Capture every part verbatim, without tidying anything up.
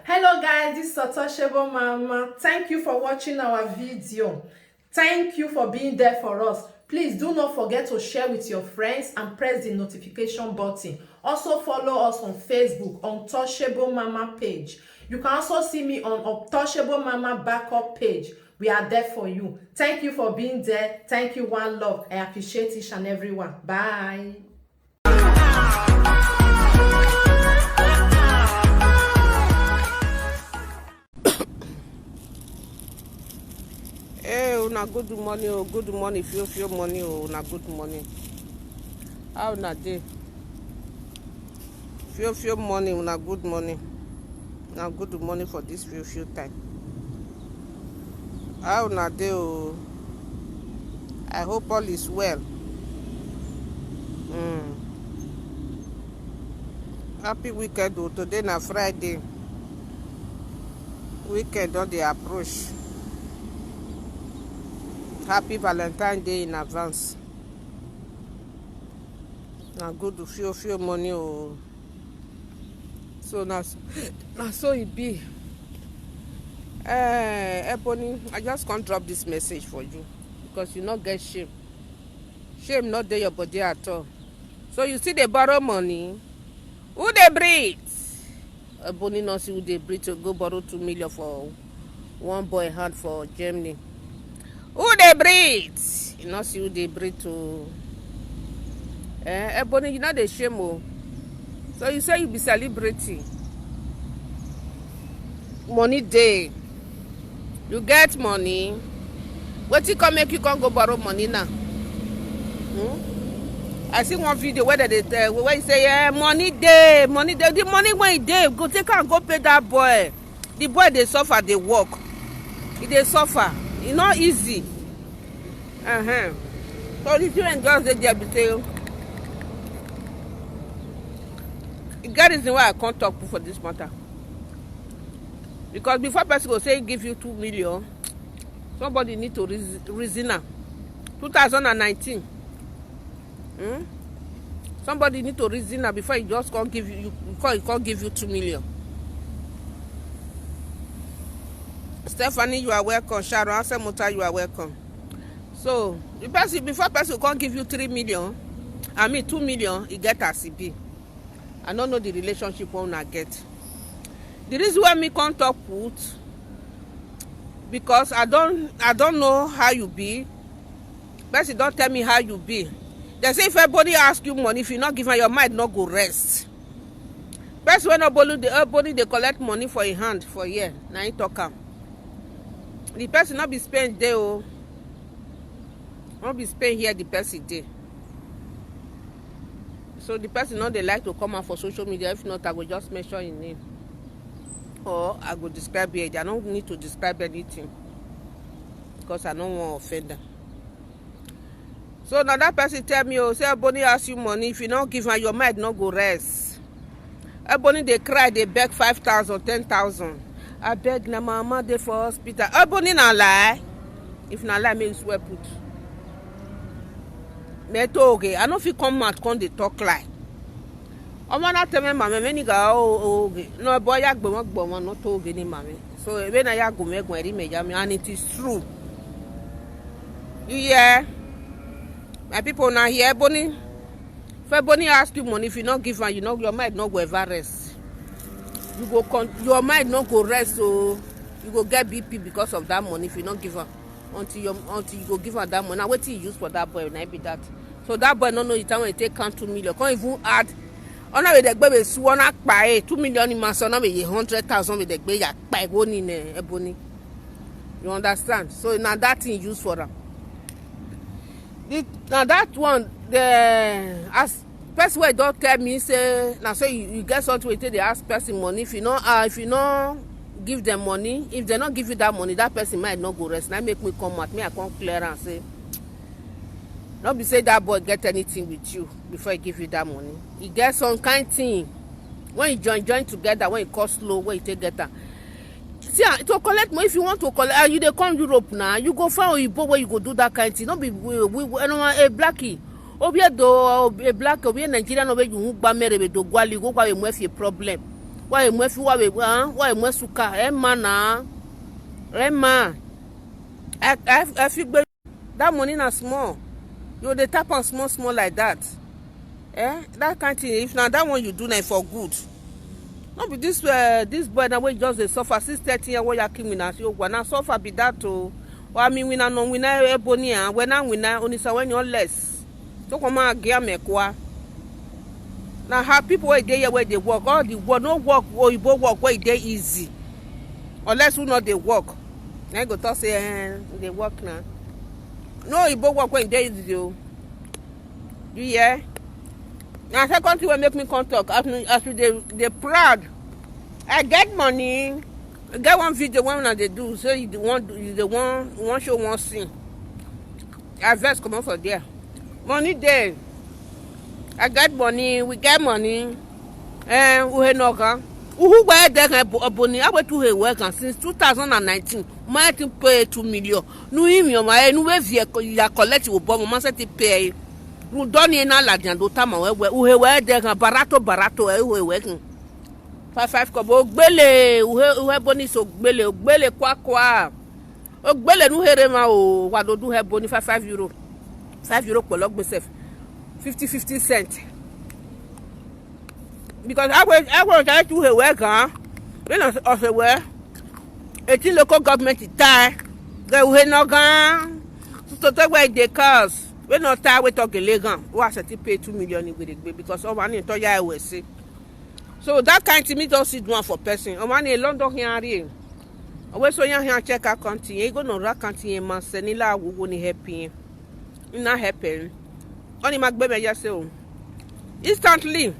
Hello guys, this is Untouchable Mama. Thank you for watching our video. Thank you for being there for us. Please do not forget to share with your friends and press the notification button. Also follow us on Facebook, Untouchable Mama page. You can also see me on Untouchable Mama backup page. We are there for you. Thank you for being there. Thank you, one love. I appreciate each and every one. Bye. Hey, una good morning, oh, good morning, few few morning, oh, una good morning. How una dey? Few few morning, una good morning. Una good morning for this few few time. How una dey, oh? I hope all is well. Mm. Happy weekend, oh. Today na Friday. Weekend don dey approach. Happy Valentine Day in advance. Na good few few morning, oh. So na so, na so e be. Eh, Ebony, I just come drop this message for you because you no get shame. Shame no dey your body at all. So you still dey borrow money? Who dey breathe? Ebony no see who dey breathe to go borrow two million for one boy hand for Germany. Who dey breathe? You no see who dey breathe to. Eh, Ebony, you no dey shame, oh. So you say you be celebrity. Money dey. You get money. Wetin come make you come go borrow money now? Hmm? I see one video where they tell, where you say, yeah, money dey, money dey. The money wey e dey, go take am go pay that boy. The boy dey suffer, dey work. E dey suffer. E no easy. Uh-huh. So the children just dey there be say, e get reason why I come talk for this matter. Because before person go say give you two million, somebody need to reason, reason am. Two thousand and nineteen. Hmm? Somebody need to reason am before he just come give you, you come, he come give you two million. Stephanie, you are welcome. Sharon Asemota, you are welcome. So the person, before person come give you three million, I mean two million, e get as e be. I no know the relationship wey una get. The reason why me come talk put, because I don, I don know how you be. Person don tell me how you be. They say if anybody ask you money, if you no give am, your mind no go rest. Person wey no bolu dey, Ebony dey collect money for him hand for here, na him talk am. The person no be Spain dey, oh. No be Spain here the person dey. So the person no dey like to come out for social media. If not, I go just mention him name. Or I go describe it. I no need to describe anything because I no wan offend am. So na that person tell me, oh, say Ebony ask you money, if you no give am, your mind no go rest. Ebony dey cry, dey beg five thousand, ten thousand. Abeg, na my mama dey for hospital. Ebony, na lie? If na lie, make you swear put. Me too, okay. I no fit come out, come dey talk lie. Ọmọ na teme mame me ni ga, oh, oh, okay. No boy, ya gbomo gbomo no to, okay, ni mame. So when I ya go me go ri me ya me, and it is true. You hear? My people, now hear Ebony. If Ebony ask you money, if you no give am, you know your mind no go ever rest. You go con- your mind no go rest, so you go get B P because of that money if you no give am. Until you, until you go give am that money. Now wetin you use for that boy, na be that. So that boy no know the time when he take count two million. Can't even add. Ona we degbe be suona kpae two million ni maso na be hundred thousand we degbe ya kpae wo ni ne Ebony. You understand? So na that thing use for am. The, na that one, the, as person wey don tell me say na so you, you get something wey take dey ask person money, if you no, uh, if you no give them money, if they no give you that money, that person mind no go rest. Na make me come out, me I come clear am say no be say that boy get anything with you before he give you that money. He get some kind thing when you join join together, when you cost low, when you take get am. See, ah, to collect money, if you want to collect, ah, you dey come Europe now, you go find oyibo where you go do that kind thing. No be we, we, we no, a blackie. Obie do a black, obie Nigeria no where you gba mere be do gwali go gba we mwe fi problem. Why you must, why you, huh? Why you must suka? Eh, man, ah. Eh, man. I, I, I feel good. That money na small. You dey tap am small, small like that. Eh? That kind thing, if na that one you do, na for good. No be this, uh, this boy na wey just dey suffer since thirty years, wey you kill me na, so na suffer be that o. Wa mi wina no wina ebony a, wena wina onisa when you less. So come on, give me kwa. Now, how people wey dey here, where they work, all the work, no work, oyibo work, where they easy. Unless who not they work. I go talk say, eh, they work now. No oyibo work, where they easy o. You hear? Na second thing wey make me come talk, as we, as we dey, dey proud. I get money. I get one video wey una dey do, say you dey wan do, you dey wan, wan show one thing. I vex comot for there. Money dey. I get money, we get money. Eh, uhe noga. Uhu gba ede kan ebo-, ebony, awe tu he we kan since two thousand and nineteen. Ma ti pay two million. Nu imi o ma, eh, nu we vie ko-, ya collect wo bo mo ma se ti pay. Nu doni na la jan do ta ma we we. Uhe we ede kan barato, barato, eh, uhe we kan. Five, five kobo. Ogbele, uhe, uhe ebony so ogbele, ogbele kwa kwa. Ogbele nu here ma o, wa do du he ebony five, five euro. Five euro polo gbe sef. Fifty, fifty cent. Because I will, I will try to he we kan. When I say we, eighteen local government tie. They will no gan. So to take where they cause. We no tie we talk elegan. Wa se ti pay two million in we dey gbe because of one to ya we say. So that kind thing me don sit down for person. O man in London here are. Always so yan here check account. Ye go no ra account ye man se ni la wo wo ni help yin. E na help yin. Oni ma gbe me ya se o. Instantly.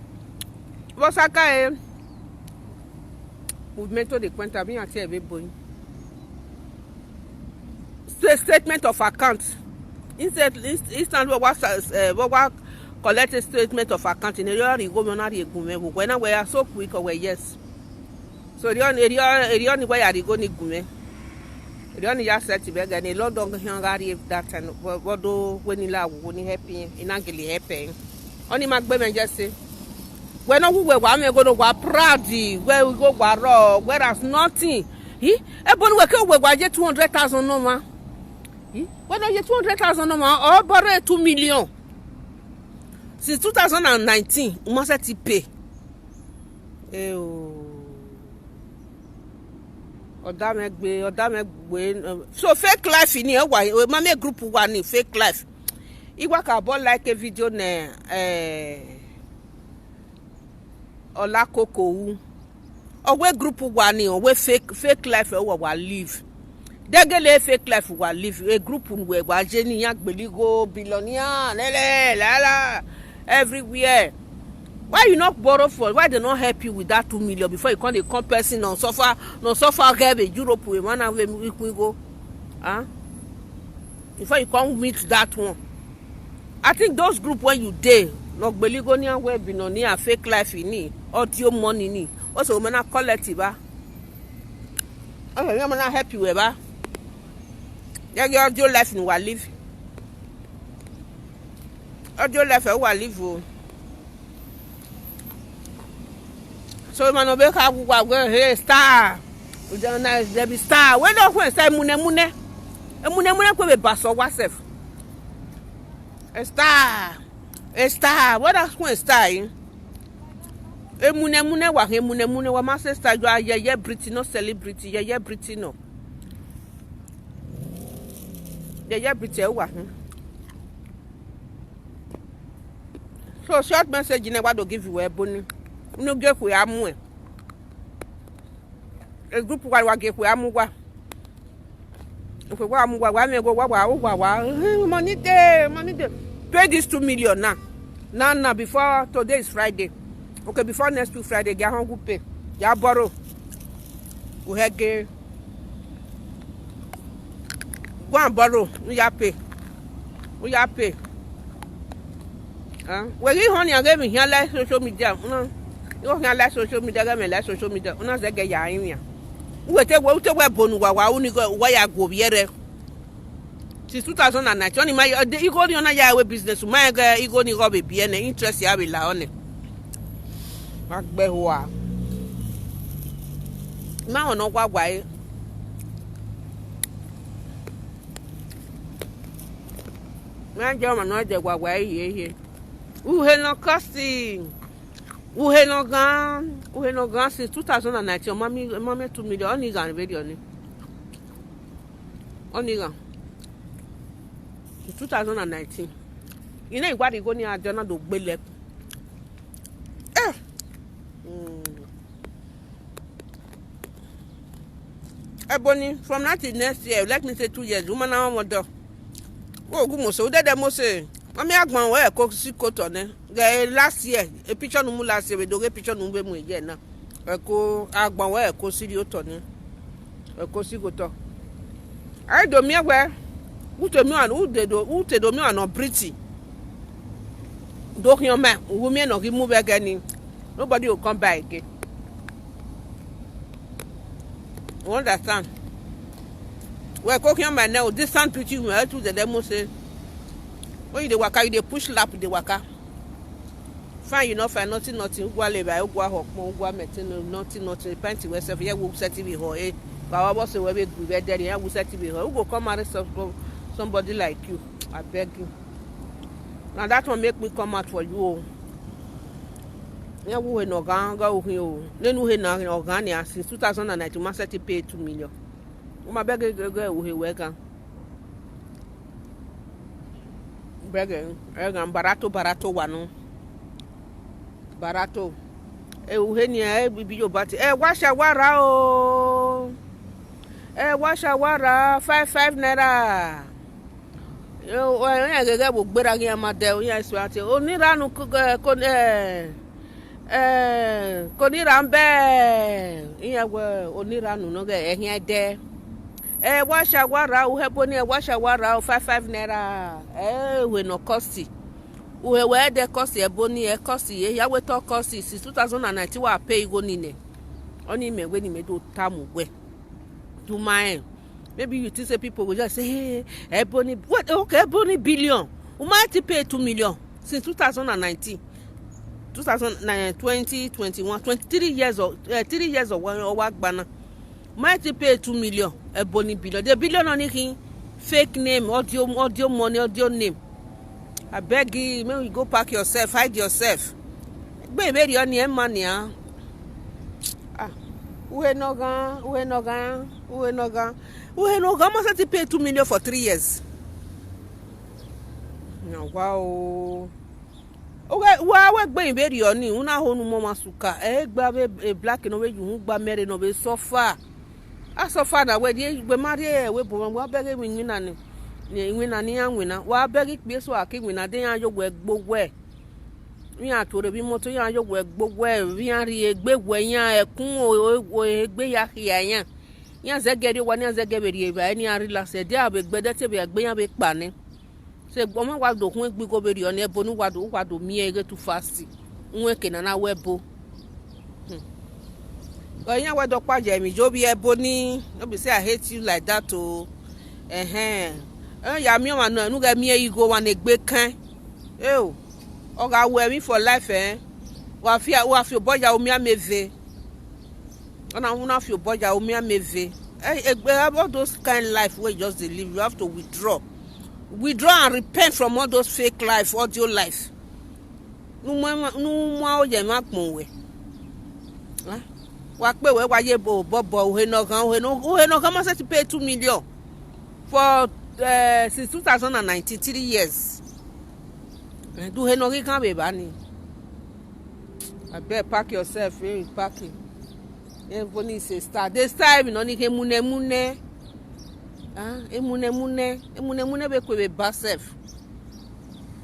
Wo saka e. Movement to the point abi ati ebe boy. Sta-, statement of account. Instead, inst-, instant we wa sa-, eh, we wa collect a statement of account in area ri go na ri egun me. When we are so quick or we yes. So the only, the only, the only way I go ni gume. The only ya set be ga ni London hanga ri that time. What do we ni la wo ni happy? In angeli happy. Oni ma gbe me just say. We no we wa me go no wa proud. We we go wa raw. Whereas nothing. He? Ebony we ke we wa je two hundred thousand no ma. He? We no je two hundred thousand no ma. Or borrow two million. Since two thousand and nineteen, we must ti pay. Eh o. Oda me gbe, oda me gbe. So fake life ni e wa, e ma me group wa ni fake life. Iwa ka bo like a video ne, eh, Ola Koko u. Owe group wa ni, owe fake, fake life e wa wa live. Degele fake life wa live. A group we wa je ni ya gbeli go billionaire, lele, la, la, everywhere. Why you not borrow for? Why they not help you with that two million before you come dey come person on suffer, no suffer get a Europe we man and we, we go? Huh? Before you come meet that one. I think those group when you dey, no gbeli go near where billionaire fake life in ni, audio money ni. Also, we na collect it ba. Also, we na help you ba. Yeah, your audio life in wa live. Audio life e wa live o. So man no be ka wa go hey star. We don't know if there be star. We don't when say mune mune. E mune mune ko be baso wa sef. A star. A star. What that when star in? E mune mune wa, e mune mune wa ma se star, you are yeye Britain, no celebrity, yeye Britain no. Yeye Britain wa. Hmm. So short message never to give you a boni. No get we amu. A group wa wa get we amu wa. Okay, wa amu wa wa me go wa wa wa wa. Eh, money dey, money dey. Pay this two million now. Now, now, before today is Friday. Okay, before next week Friday, get hungry pay. Get borrow. We have get. Go and borrow. We have pay. We have pay. Huh? We give honey and give me here like social media. No. You here like social media, give me like social media. Una ze get ya in ya. We take we take we bonu wa wa uni go wa ya go biere. Since two thousand and nineteen, only my, uh, the Igoni on ya we business. My, uh, Igoni go be biene interest ya be la one. Magbe wa. Ma ono gwagwa e. Ma je ma no je gwagwa e ye ye. Uhe no kosi. Uhe no gan. Uhe no gan since two thousand and nineteen. Mami, mami two million. Oni gan video ni. Oni gan. Two thousand and nineteen. You know what you go near Jonah do gbele. Eh. Mm. Ebony, from now till next year, let me say two years, woman, I want to. Oh, good, Mose. Who did the Mose? Mami, I go and wear a coat, see coat on it. Last year, a picture no more last year, we do a picture no more again now. Eko, I go and wear a coat, see the oat on it. Eko, see coat on. I don't mean where. Who to me and who they do, who they do me and not pretty. Don't you man, who me not give move again. Nobody will come by again. You understand? We're cooking my now. This sound preaching, we are to the demo say, when you dey waka, you dey push lap, dey waka. Fine, you no find nothing, nothing. Ugwa leba, ugwa hokmo, ugwa metin, nothing, nothing. Plenty we self, yeah, we set it be ho, eh. But I was we be good, we there, yeah, we set it be ho. Who go come marry some, somebody like you? I beg you. Now that one make me come out for you. Oh. Yeah, we no gang, go here. Then we no gang, yeah, since two thousand and nineteen, man set it pay two million. Uma beg, go, go, we work. Beg, eh, gan barato, barato, wano. Barato. Eh, uheni, eh, bibi yo bati. Eh, washa wara o. Eh, washa wara, five, five naira. Yo, eh, eh, gege bo gbera gi amade, o ya so ati. Oniranu ko, eh, ko, eh, eh, ko ni ra nbe. Iya we, oniranu no ge, eh, ede. Eh, washa wara, uhe boni, eh, washa wara, o five, five naira. Eh, we no cost. Uhe we de cost, eh, boni, eh, cost, eh, ya we to cost, since two thousand and nineteen wa pay go nine. Oni me we ni me do tamu we. Do my, maybe you think say people will just say, "Hey, Ebony, what? Okay, Ebony billion. We might pay two million since two thousand and nineteen, two thousand, twenty, twenty-one, twenty-three years or, uh, three years or one or work banner. Might pay two million, Ebony billion. The billion on it, fake name, audio, audio money, audio name. I beg you, make you go pack yourself, hide yourself. Baby, your name money, ah. Ah, uhe no gan, uhe no gan, uhe no gan. Uhe no gan, must have to pay two million for three years. No, wow. Okay, wa we gbe ibe ri oni, una honu mo masuka. E gba be, e black no be you gba mere no be suffer. A suffer na we di gbe marry e we bo wa beg mi ni na ni. Ni we na ni an we na. Wa beg pe so aki we na de an yo we gbo we. Yan to re bi moto yan yo we gbo we, yan ri egbe we yan ekun o, o, o egbe ya hia yan. Yan zegeri wa ni an zegeri e ba ni an relax e de abe gbede te be egbe yan be pa ni. Se gbo ma wa do kun egbe go be ri oni, Ebony wa do, wa do mi ege too fast. Nwe ke na na we bo. Hmm. But yan we do pa je mi jo bi Ebony. No be say I hate you like that o. Eh eh. Eh, ya mi wa no, nu ga mi e go wa na egbe kan. Eh o. Oga we mi for life, eh. Wa fi, wa fi oboya o mi ameve. Ona una fi oboya o mi ameve. Eh, eh, eh, all those kind life we just dey live, you have to withdraw. Withdraw and repent from all those fake life, audio life. Nu mo, nu mo o ye ma pon we. Huh? Wa pe we wa ye bo, bo, bo, uhe no gan, uhe no, uhe no gan must have to pay two million for, uh, since two thousand and nineteen, three years. Eh, do uhe no gan be ba ni. I bet pack yourself, eh, pack it. Ebony is a star. The star, you know, ni ke mune mune. Ah, e mune mune, e mune mune be kwe be ba self.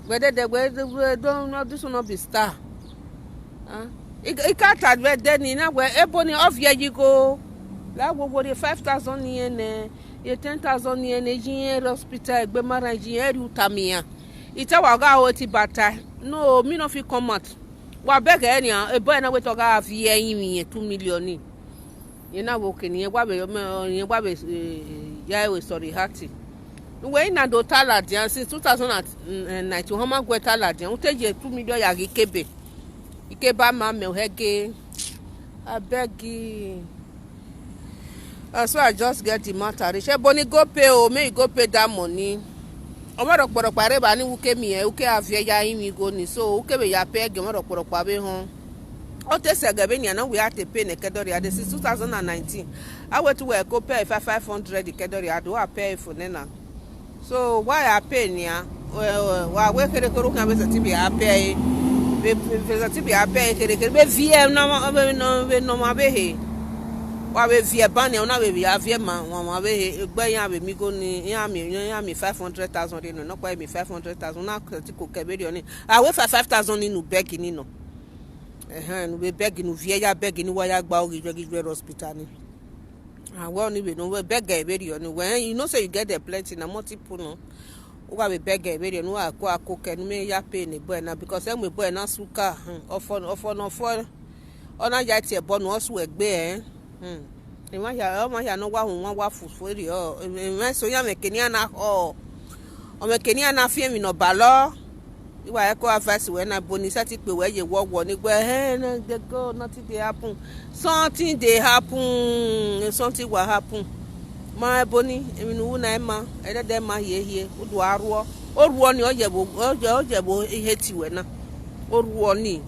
Whether the way the way don't know this will not be star. Ah, it, it can't have been then in a way. Ebony of ye you go. La wo wo the five thousand yen, eh, ye ten thousand yen, eh, yen hospital, egbe mara yen utamia. Ita wa ga o ti bata. No, me no fit come out. Wa beg any, eh, boy na we to ga fi yen two million ni. Ye na wo ke ni, ye wa be, ye wa be, eh, ya we sorry hearty. We na do tala dia since two thousand and nineteen. Hama gwe tala dia. Ute je two million ya gi kebe. Ikeba ma me hege. I beg you. Uh, so I just get the matter reach. Ebony, go pay o, make you go pay that money. Ọmọ rọpọrọpọ areba ni wuke mi e, wuke avie ya imi go ni. So wuke be ya pay ge ọmọ rọpọrọpọ abe hon. O te se ge be ni ana we ate pay ne kedori ade since two thousand and nineteen. I went to work go pay five five hundred kedori ade, I pay for nena. So why I pay nia? Wa we kere kere kan be se ti be I pay. Be se ti be I pay kere kere be vie no ma be no be no ma be he. Wa be vie ba ni, una be vie ma wa ma be he. Gbe ya be mi go ni, ya mi, ya mi five hundred thousand ni, no pa mi five hundred thousand. Na ti ko ke be ni. I we five five thousand ni nu beg ni no. Eh, nu be beg, nu vie ya beg ni wa ya gba o gi gi hospital ni. Ah, well, anyway, no, we beg e be ni. When you know say you get there plenty, na multiple no. Uga be beg e be ni, wa ko ako ke ni me ya pay ni boy na, because e me boy na suka. Hmm, ofo ofo no fo. Ona ya tie bo no su egbe eh. Hmm. Ima ya, ima ya no wa hun wa wa fu fu ri o. Ima so ya me kenia na ho. O me kenia na fi mi no balo. Iwa e ko advice we na boni sa ti pe we ye wo wo ni gbe he na de go, nothing dey happen. Something dey happen. Something will happen. Ma Ebony, emi nu na ma, e de de ma ye ye. Udu aruo. Oruo ni o ye bo, o ye o ye bo ihe ti we na. Oruo ni.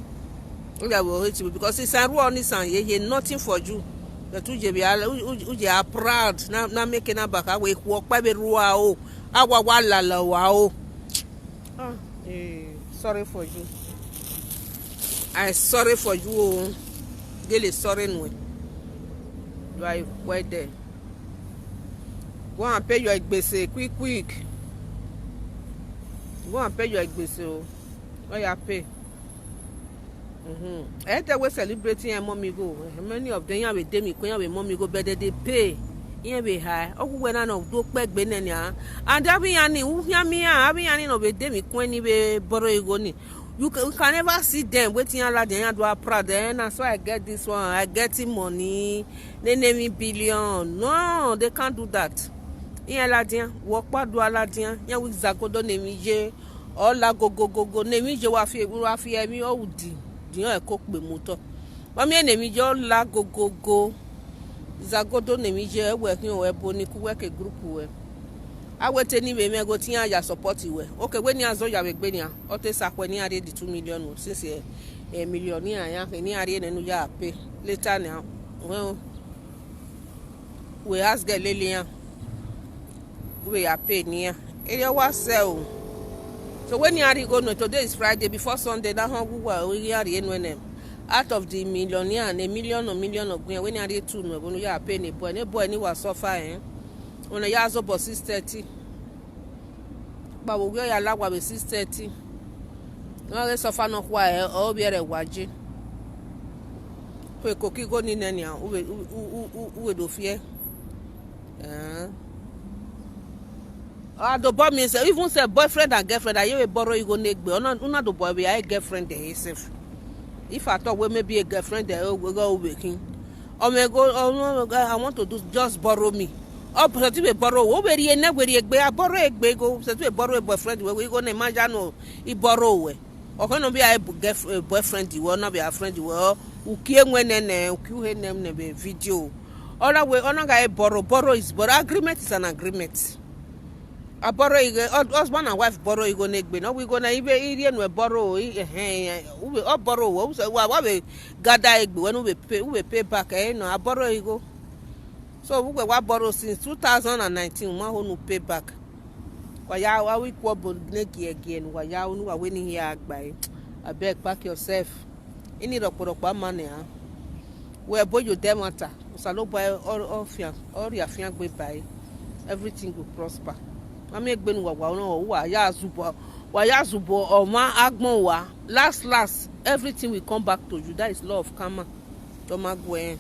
O ye bo ihe ti we because it's a ruo ni san ye ye, nothing for you. The two je be ala, u je are proud. Na na make na baka we wo pa be ruo o. Awa wa la la wa o. Ah, eh, sorry for you. I sorry for you o. Gele sorry nu. You are well there. Go and pay your gbese quick quick. Go and pay your gbese o. Oh yeah, pay. Mm-hmm. E te we celebrating e mommy go. Many of them ya we dey mi kun ya we mommy go, but they dey pay. Iye be high. Oku we na no do pe gbe ne ni a. And abi ya ni u ya mi a, abi ya ni no be dey mi kun ni be borrow ego ni. You can, you can never see them waiting ala de ya do proud. Eh, na so I get this one. I get him money. They name me billion. No, they can't do that. Iye la dia, work pa do ala dia. Ya we zagodo name ye. Ola go go go go name ye wa fi wa fi emi o udi. Di e ko pe moto. Mami name ye ola go go go. Zagodo name ye e we kin o Ebony ku we ke group we. A we te ni we me go tin ya support we. Okay, we ni azo ya we gbe ni a. O te sa kwe ni a re di two million o. Since e, e million ni a ya, ni a re ne nu ya pay. Later ni a. Well, we ask the lady ya. We are paid near. Area was sell. So when you are go no, today is Friday, before Sunday, that hungry well, we are in when them. Out of the millionaire and a million or million of green, when you are two no, when you are paying a boy, and a boy, and he was suffer, eh? When a years old, but six thirty. But we are like what six thirty. No, they suffer no why, or be a waji. Kwe koki go ni nenia, uwe, uwe, uwe, uwe do fear. Eh. Ado boy me say, even say boyfriend and girlfriend, I you borrow you go negbe. Una, una do boy be a girlfriend there himself. If I thought we may be a girlfriend there, we go waking. Oh my God, oh no, no, God, I want to do just borrow me. Oh, but you borrow, oh, where you never where you be, I borrow a big go, so you borrow a boyfriend, where we go, imagine no, he borrow away. Or can be a girlf-, a boyfriend, you will not be a friend, you will, who came when and who came them, never video. All that way, on a guy borrow, borrow is, but agreement is an agreement. A borrow, eh, hus-, husband and wife borrow, you go negbe. No, we go na ibe Indian we borrow, eh, eh, eh, we all borrow, we say, wa, wa we gather egbe when we pay, we pay back, eh, no, a borrow you go. So we wa borrow since two thousand and nineteen, we want to pay back. Wa ya, wa we kwa bo negi again, wa ya, unu wa we ni here agba, eh. I beg, pack yourself. Ini rokpo rokpo amane a. We bo yo de matter. Osalo boy or, or fian, or ya fian gbe by. Everything will prosper. Mami egbe nu wa wa no wa ya zubo. Wa ya zubo o ma agbon wa. Last, last, everything will come back to you. That is law of karma. Don't ma go eh.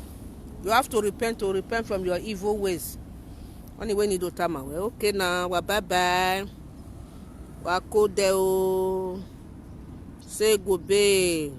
You have to repent, to repent from your evil ways. Anyway, ni do tama we. Okay now, wa bye bye. Wa ko de o. Say go be.